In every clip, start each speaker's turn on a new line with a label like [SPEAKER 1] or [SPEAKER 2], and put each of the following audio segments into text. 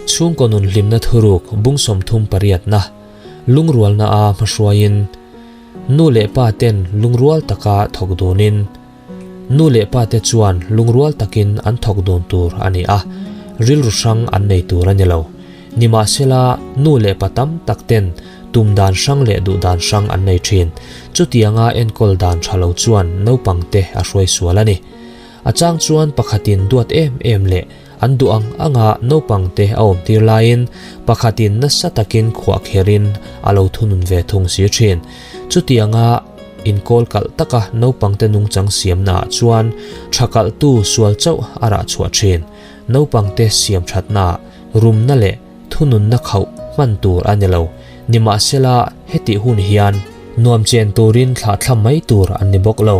[SPEAKER 1] Chhungkaw nun hlimna thuruk bung 30 pariatna lungrualna a hmahruaiin nu leh pa ten lungrual taka thawk dunin nu leh pa te chuan lungrual takin an thawk dun tur a ni a, rilru hrang an nei tur a ni lo. Nimahsela nu leh pa tam tak ten tum dan hrang leh duh dan hrang an nei thin. Chutianga enkawl dan tha lo chuan naupang te a hruai sual a ni. A chang chuan pakhatin duat em em leh an duh ang anga naupang te a awm tir laiin pakhatin nasa takin khuah kherin a lo thunun ve thung si thin. Chutianga inkawl kalh taka naupang te nungchang siamna ah chuan tha kalhtu sual chauh a rah chhuah thin. Naupang te siam thatna, rumna leh thununna khauh hman tur a ni lo. Nimahsela hetih hun hian nuam chen turin thlah thlam mai tur an ni bawk lo.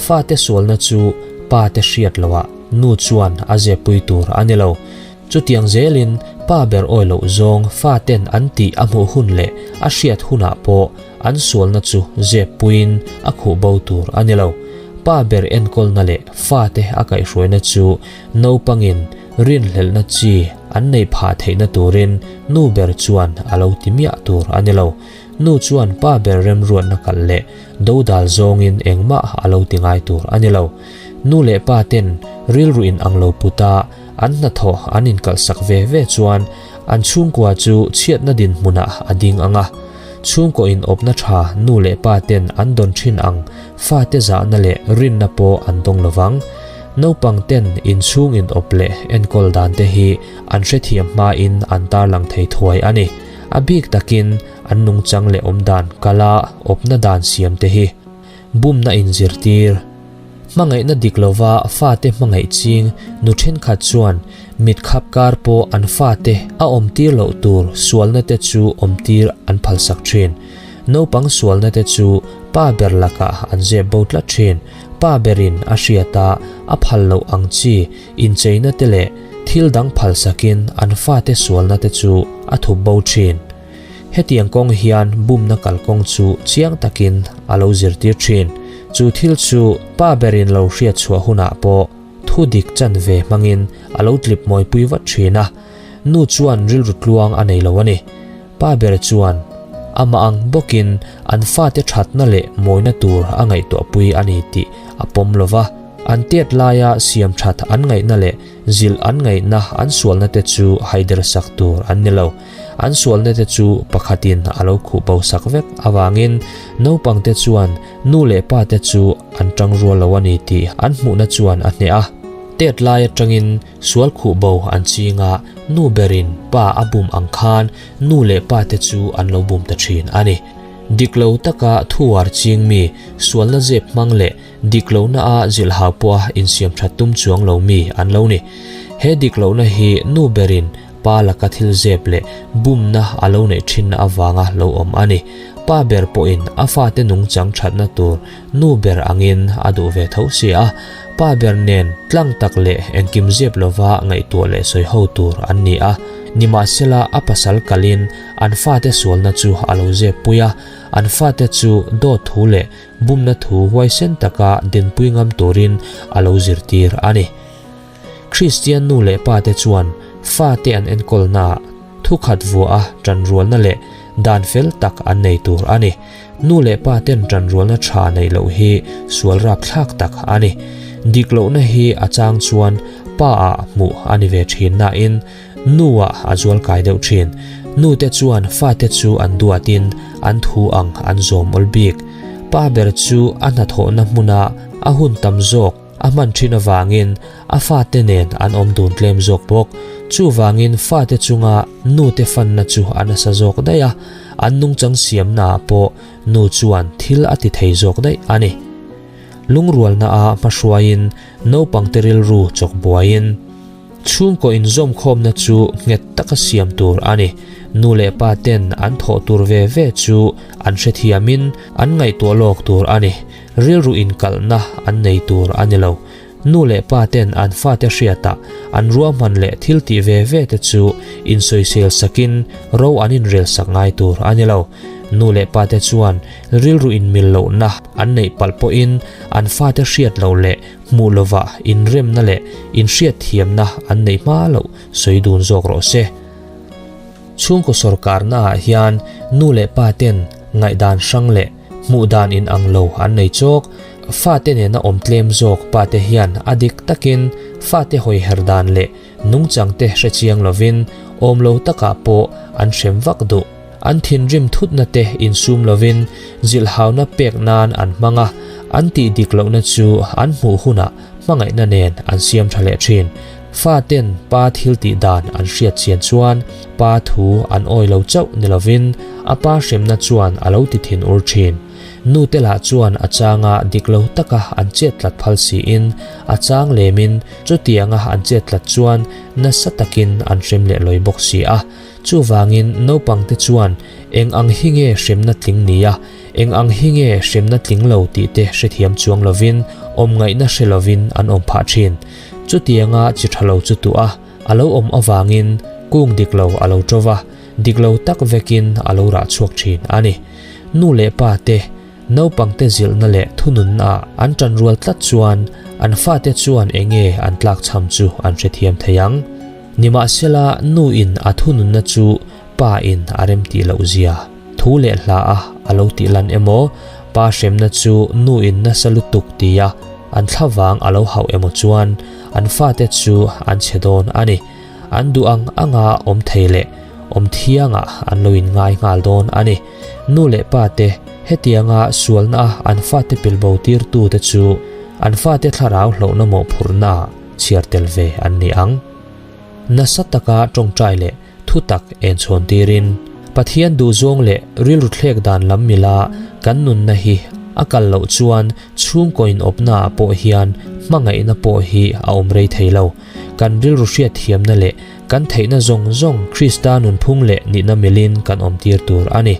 [SPEAKER 1] Fate sualna chu pa te hriat loah nu chuan a zepui tur a ni lo. Chutiang zelin pa ber awi loh zawng faten an tih a hmuh hun leh a hriat hunah pawh an sualna chu zeppuiin a khuh bo tur a ni lo. Pa ber enkawlna leh fate a kaihhruaina chu naupangin rinhlelhna chi an nei phah theihna turin nu ber chuan a lo ti miah tur a ni lo. Nu chuan pa ber remruatna kalh leh dodal zawngin engmah a lo ti ngai tur a ni lo. Nu leh pa ten rilru in ang lo puta an hnathawh an inkalhsak ve ve chuan an chhungkua chu chhiatna dinhmunah a ding ang a. Chhungkaw in awpna tha nu leh pa ten an dawn thin ang fate zahna leh rinna pawh an dawng lovang. Naupang ten inchhung in awp leh enkawl dan te hi an hrethiam hmain an tarlang thei thuai a ni. A bik takin an nungchang leh awmdan kala awpna dan siam te hi bumna inzirtir. Hmangaihna dik lova fate hmangaih ching nu thenkhat chuan mit khap kar pawh an fate a awmtir loh tur sualna te chu awmtir an phalsak thin. Naupang sualna te chu pa ber lakah an zep bo tlat thin. Pa berin a hriata a phal loh ang chi incheina te leh thil dang phalsakin an fate sualna te chu a thup bo thin. Hetiang kawng hian bumna kalkawng chu chiang takin a lo zirtir thin. Chu thil chu pa berin lo hriat chhuah hunah pawh thu dik chan ve hmangin a lo tlip mawipui vat thin a. Nu chuan rilru tluang a nei lo a ni. Pa ber chuan amah ang bawkin an fate thatna leh mawina tur a ngaihtuahpui a ni tih a pawm lo va. An tet laia siam that an ngaihna leh zilh an ngaihna an sualna te chu haider sak tur an ni lo. An sualna te chu pakhatin a lo khuh bo sak vek avangin naupang te chuan nu leh pa te chu an tang rual lo a ni tih an hmuhna chuan a hneh a. Tet lai atangin sual khuh bo an ching a, nu berin pa a bum ang khan nu leh pa te chu an lo bum ta thin a ni. Dik lo taka thuar ching mi, sualna zep hmang leh dik lohna a zilhhau pawha insiam that tum chuang lo mi an lo ni. He dik lohna hi nu berin pa laka thil zep leh bumna a lo neih thinna avanga lo awm a ni. Pa ber pawhin a fate nungchang thatna tur nu ber angin a duh ve tho si a. Pa ber nen tlang tak leh engkim zep lova ngaihtuah leh sawi ho tur an ni a. Nimahsela a pasal kalin an fate sualna chu a lo zep pui a, an fate chu dawt thu leh bumna thu huaisen taka dinpui ngam turin a lo zirtir a ni. Kristian nu leh pa te chuan fate an enkawlnaah thu khat vuah a tanrualna leh dan fel tak an nei tur a ni. Nu leh pa ten tanrualna tha neih loh hi sual rapthlak tak a ni. Dik lohna hi a chang chuan pa ah hmuh a ni ve thin nain nu ah a zual kai deuh thin. Nu te chuan fate chu an duatin an thu ang an zawm awl bik. Pa ber chu a hnathawhna hmuna a hun tam zawk a hman thin avangin a fate nen an awm dun tlem zawk bawk. Chuvangin fate chunga nu te fanna chu a nasa zawk daih a, an nungchang siamnaah pawh nu chuan thil a ti thei zawk daih a ni. Lungrualna a hmahruaiin naupangte rilru chawk buaiin chhungkaw inzawmkhawmna chu nghet taka siam tur a ni. Nu leh pa ten an thawh tur ve ve chu an hrethiamin an ngaihtuah lawk tur a ni. Rilru inkalhna an nei tur a ni lo. Nu leh pa ten an fate hriatah an ruahman leh thil tih ve ve te chu insawisel sakin ro an inrel sak ngai tur a ni lo. Nu leh pa te chuan rilru inmil lohna an neih palh pawhin an fate hriat loh leh. Hmuh lovah inremna leh inhriatthiamna an neih hma loh sawi dun zawk rawh se. Chhungkaw sawrkarnaah hian nu leh pa ten ngaihdan hrang leh hmuh dan inang lo an nei chawk. Fate nena awm tlem zawk pate hian a dik takin fate hawiher dan leh nungchangte hre chiang lovin awm lo takah pawh an hrem vak duh. An thinrim thutna te insum lovin zilhhauna pek nan an hmang a, an tih dik lohna chu an hmuh hunah hmangaihna nen an siam tha leh thin. Faten pa thil tih dan an hriat chian chuan pa thu an awi lo chauh ni lovin a pa hremna chuan a lo ti thin ur thin. Nute lah chuan a changa dik lo taka an chet tlat phal siin a chang lemin chutianga an chet tlat chuan nasa takin an hrem leh lawi bawk si a. Chuvangin naupangte chuan eng ang hi nge hremna tling nia, eng ang hi nge hremna tling lo tih te hrethiam chuang lovin awm ngaihna hre lovin an awm phah thin. Chutianga chi tha lo chu tuah a lo awm avangin kung dik lo a lo ṭo va, dik lo tak vekin a lo rah chhuak thin a ni. Nu leh pa te, naupangte zilhna leh thununna an ṭanrual tlat chuan an fate chuan eng nge an tlakchham chu an hrethiam thei ang. Nimahsela, nu in a thununna chu pa in a rem tih loh zia thu leh hla a a lo tih lan emaw, pa hremna chu nu in nasa lutuk tia an thlavang a lo hauh emaw chuan an fate chu an chhe dawn a ni. An duh ang anga awm thei leh awm thiangah an lo in ngai nghal dawn a ni. Nu leh pa te hetianga sualna a an fate pilbo tirtu te chu an fate thlarau hlauhna mawhphurhna ah chhiar tel ve an ni ang. Nasa taka tawngtai leh thutak en chhawn tirin, Pathian duhzawng leh rilru thlek dan lam mila kan nunna hi a kal loh chuan chhungkaw inawpnaah pawh hian hmangaihna pawh hi a awm rei thei lo. Kan rilru hriatthiamna leh kan theihna zawng zawng Krista nunphung leh nihna milin kan awmtir tur a ni.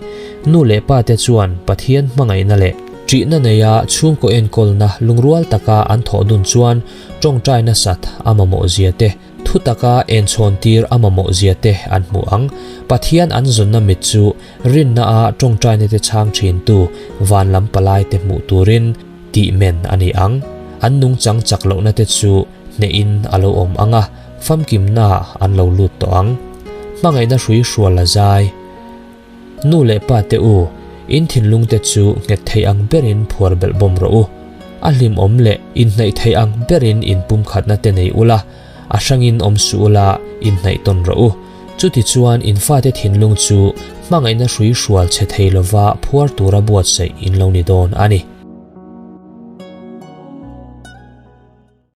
[SPEAKER 1] Nu leh pate chuan Pathian hmangaihna leh ṭihna neia chhungkaw enkawlna lungrual taka an thawh dun chuan Tawngtai nasat a mamawh zia te, thu taka enchhawn tir a mamawh zia te an hmu ang. Pathian an zawnna mit chu rinna a tawngtaina te chhang thin tu van lam palai te hmuh turin tih men a ni ang. An nungchang chak lohna te chu hnehin a lo awm ang a, famkimna ah an lo lut tawh ang. Hmangaihna hrui hrual a zai. Nu leh pa te u, in thinlung te chu nghet thei ang berin phuar belh bawm rawh u. A hlimawm leh inhnaih thei ang berin in pumkhatna te nei ula, a hrangin awm suh ula, inhnaih tawn rawh u. Chutichuan in fate thinlung chu hmangaihna hrui hrual chhe thei lova phuar tura buatsaih in lo ni dawn a ni.